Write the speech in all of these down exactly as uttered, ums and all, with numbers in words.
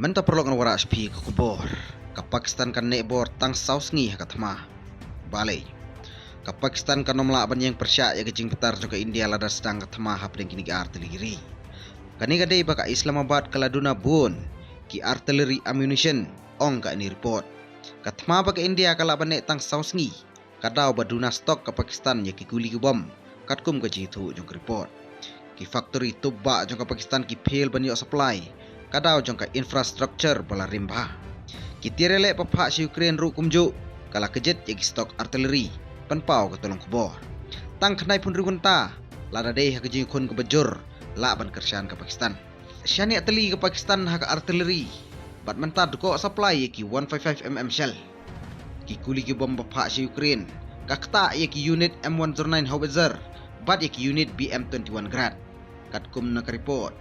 Mynta paralok ngan wanrah sha phi ka khubor. Ka Pakistan kan neh bor tang saw sngi ha ka thma. Balei? Ka Pakistan kan ym lah ban ïeng pyrshah ïa ka jingbitar jong ka India lada sdang ka thma hapdeng kine ki artylli ri. Kane ka dei ba ka Islamabad ka la duna bun ki artylli ammunition, ong kane ka report. Ka thma ba ka India ka lah ban neh tang saw sngi ka daw ba duna stock ka Pakistan ïa ki kuli ki bom, katkum ka jingïathuh jong ka report. Ki factory tup bah jong ka Pakistan ki fail ban ïoh supply, ka daw jong ka infrastructure ba la rim bha. Ki tiar ïaleh ba phah sha Ukraine ruh kumjuh ka la kjit ïa ki stock artylli, pynpaw ka tyllong khubor. Tang khyndai phew hynriew kynta, lada dei ha ka jingïakhun kaba jur, lah ban kyrshan ka Pakistan. Shaniah tylli ka Pakistan ha ka artylli, bad mynta dkoh supply ïa ki one five five mm shell. Ki kuli ki bom ba phah sha Ukraine ka ktah ïa ki unit M one zero nine howitzer bad ïa ki unit B M twenty-one Grad. Katkum na ka report,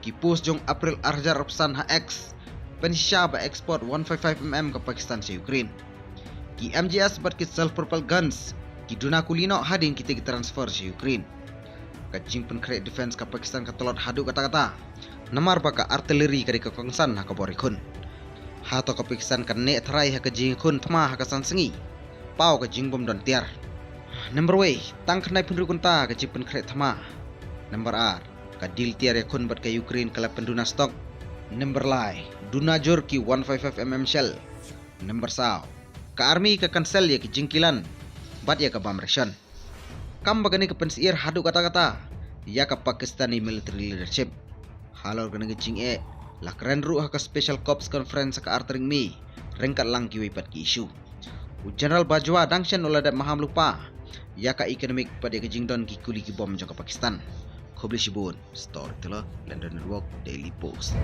ki post jong April ar hajar arphew san ha X pynshisha ba export one five five mm ka Pakistan sha Ukraine. Ki M G S bad ki self propelled guns ki duna kuli noh hadien kita ki transfer sha Ukraine. Ka jingpynkhreh defense ka Pakistan ka tlot haduh katta katta, namar ba ka artylli ka dei ka kongsan ha ka bor ïakhun. Hato ka Pakistan kan neh tharai ha ka jingïakhun thma ha ka san sngi? Paw ka jingbym don tiar. Number wei, tang khyndai phew hynriew kynta ka jingpynkhreh thma. Number ar, ka deal tiar ïakhun bad ka Ukraine ka la pynduna stock. Number lai, duna jur ki one five five mm shell. Number saw, ka army ka cancel ïa ki jingkilan bad ïa ka bam ration. Kam ba kane ka pynsyier haduh katta katta ïa ka Pakistani military leadership. Halor kane ka jingeh, la kren ruh ha ka special cops conference ha ka ar tarik May, ryngkat lang kiwei pat ki issue. U General Bajwa dang shen u la dep maham lypa ïa ka economic bad ïa ka jingdon ki kuli ki bom jong ka Pakistan. Khublei shibun. Storyteller, London Network, Daily Post.